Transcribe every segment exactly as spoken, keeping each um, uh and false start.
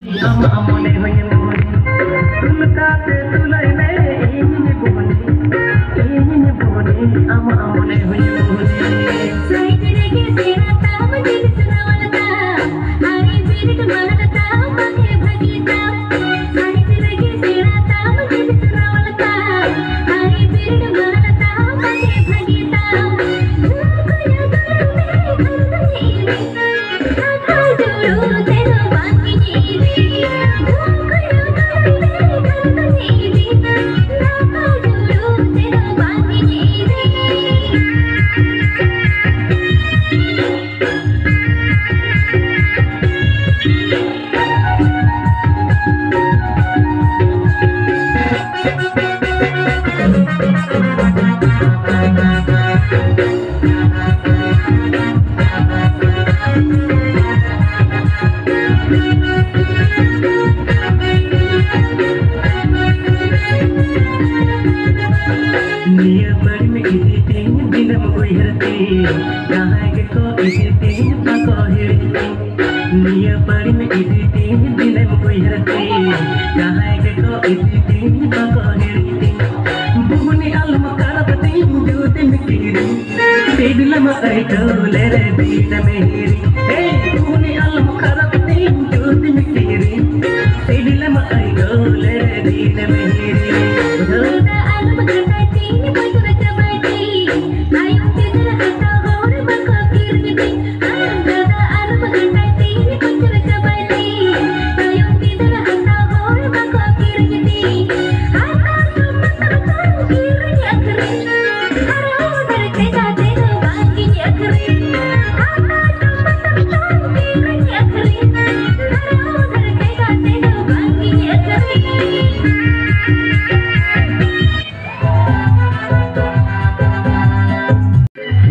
ᱟᱢᱟᱜ ᱢᱚᱱᱮ ᱦᱩᱭᱮᱱ ᱢᱚᱱᱮ, ᱩᱞᱴᱟ ᱛᱮ ᱛᱩᱞᱟᱹᱭ ᱢᱮ, ᱤᱧᱤᱧ ᱵᱚᱱᱤ, ᱤᱧᱤᱧ ᱵᱚᱱᱤ, ᱟᱢᱟᱜ ᱢᱚᱱᱮ ᱦᱩᱭᱮᱱ ᱢᱚᱱᱮ᱾ ᱥᱟᱭᱤᱰ ᱨᱮᱜᱮ ᱥᱮᱬᱟ ᱛᱟᱢ, ᱡᱤᱱᱤᱥ ᱱᱟᱣᱟ ᱛᱟᱢ, ᱟᱨ ᱵᱤᱨᱤᱫ ᱢᱟᱦᱟᱞ ᱛᱟᱢ, ᱵᱟᱝᱮ ᱵᱷᱟᱹᱜᱤ ᱛᱟᱢ᱾ ᱥᱟᱭᱤᱰ ᱨᱮᱜᱮ ᱥᱮᱬᱟ ᱛᱟᱢ, ᱡᱤᱱᱤᱥ ᱱᱟᱣᱟ ᱛᱟᱢ, ᱟᱨ ᱵᱤᱨᱤᱫ ᱢᱟᱦᱟᱞ ᱛᱟᱢ, ᱵᱟᱝᱮ ᱵᱷᱟᱹᱜᱤ ᱛᱟᱢ᱾ ᱫᱷᱩᱢ ᱠᱚᱭᱟ ᱫᱚᱞ ᱢᱮ, ᱟᱨ ᱵᱟᱝᱮ ᱤᱫᱤ᱾ ᱱᱤᱭᱟᱹ ᱵᱟᱹᱲᱤᱢ ᱤᱫᱤ ᱛᱤᱧ ᱫᱤᱱᱮᱢ ᱩᱭᱦᱟᱹᱨ ᱛᱤᱧ, ᱡᱟᱦᱟᱸᱭ ᱜᱮᱠᱚ ᱤᱫᱤ ᱛᱤᱧ ᱵᱟᱠᱚ ᱦᱤᱲᱤᱧ ᱛᱤᱧ᱾ ᱱᱤᱭᱟᱹ ᱵᱟᱹᱲᱤᱢ ᱤᱫᱤ ᱛᱤᱧ ᱫᱤᱱᱮᱢ ᱩᱭᱦᱟᱹᱨ ᱛᱤᱧ, ᱡᱟᱦᱟᱸᱭ ᱜᱮᱠᱚ ᱤᱫᱤ ᱛᱤᱧ ᱵᱟᱠᱚ ᱦᱤᱲᱤᱧ ᱛᱤᱧ᱾ ᱵᱩᱦᱩᱱᱤ ᱟᱞᱚᱢ ᱠᱷᱟᱨᱟᱯ ᱛᱤᱧ ᱡᱩᱫᱤᱢ ᱠᱤᱨᱤᱧ, ᱥᱤᱵᱤᱞᱟᱢ ᱟᱹᱭᱠᱟᱹᱣ ᱞᱮᱨᱮ ᱫᱤᱱᱮᱢ ᱦᱤᱨᱤᱧ᱾ ᱦᱮ, ᱵᱩᱦᱩᱱᱤ ᱟᱞᱚᱢ ᱠᱷᱟᱨᱟᱯ ᱛᱤᱧ ᱡᱩᱫᱤᱢ ᱠᱤᱨᱤᱧ, ᱥᱤᱵᱤᱞᱟᱢ ᱟᱹᱭᱠᱟᱹᱣ ᱞᱮᱨᱮ ᱫᱤᱱᱮᱢ ᱦᱤᱨᱤᱧ᱾ ᱵᱩᱡᱷᱟᱹᱣ? ᱫᱟᱫᱟ ᱟᱞᱚᱢ ᱜᱷᱟᱴᱟᱭ ᱛᱤᱧ, ᱵᱚᱡᱚᱨ ᱪᱟᱵᱟᱭ ᱛᱤᱧ, ᱛᱟᱭᱚᱢ ᱛᱮ ᱫᱟᱫᱟ ᱦᱟᱛᱟᱣ ᱦᱚᱲ ᱵᱟᱠᱚ ᱠᱤᱨᱤᱧ ᱛᱤᱧ᱾ ᱫᱟᱫᱟ ᱟᱞᱚᱢ ᱜᱷᱟᱴᱟᱭ ᱛᱤᱧ, ᱵᱚᱡᱚᱨ ᱪᱟᱵᱟᱭ ᱛᱤᱧ, ᱛᱟᱭᱚᱢ ᱛᱮ ᱫᱟᱫᱟ ᱦᱟᱛᱟᱣ ᱦᱚᱲ ᱵᱟᱠᱚ ᱠᱤᱨᱤᱧ ᱛᱤᱧ᱾ ᱦᱟᱛᱟᱣ ᱡᱚᱢ ᱢᱟᱛᱟᱣ ᱛᱟᱢ ᱠᱤᱨᱤᱧ ᱟᱹᱠᱷᱨᱤᱧ, ᱟᱨ ᱚᱰᱟᱨ ᱛᱮ ᱠᱟᱛᱮ ᱫᱚ ᱵᱟᱝ ᱜᱤᱧ ᱟᱹᱠᱷᱨᱤᱧ᱾ ᱦᱟᱛᱟᱣ ᱡᱚᱢ ᱢᱟᱛᱟᱣ ᱛᱟᱢ ᱠᱤᱨᱤᱧ ᱟᱹᱠᱷᱨᱤᱧ, ᱟᱨ ᱚᱰᱟᱨ ᱛᱮ ᱠᱟᱛᱮ ᱫᱚ ᱵᱟᱝ ᱜᱤᱧ ᱟᱹᱠᱷᱨᱤᱧ᱾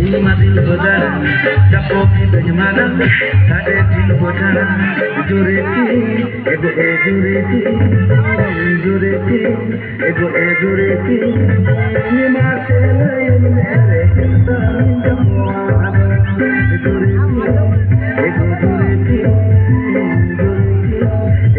ᱤᱧ ᱢᱟ ᱫᱤᱞ ᱜᱚᱫᱟ, ᱪᱟᱯᱚ ᱠᱤᱫᱟᱹᱧ ᱢᱟᱨᱟ, ᱥᱟᱰᱮ ᱫᱤᱞ ᱜᱚᱫᱟ, ᱡᱳᱨᱮ ᱛᱤ, ᱮᱜᱚ ᱮ ᱡᱳᱨᱮ ᱛᱤ, ᱡᱳᱨᱮ ᱛᱤ, ᱮᱜᱚ ᱮ ᱡᱳᱨᱮ ᱛᱤ, ᱤᱧ ᱢᱟ ᱥᱮᱞᱟᱹᱭ ᱢᱮ ᱨᱮ, ᱡᱳᱨᱮ ᱛᱤ, ᱮᱜᱚ ᱡᱳᱨᱮ ᱛᱤ, ᱡᱳᱨᱮ ᱛᱤ᱾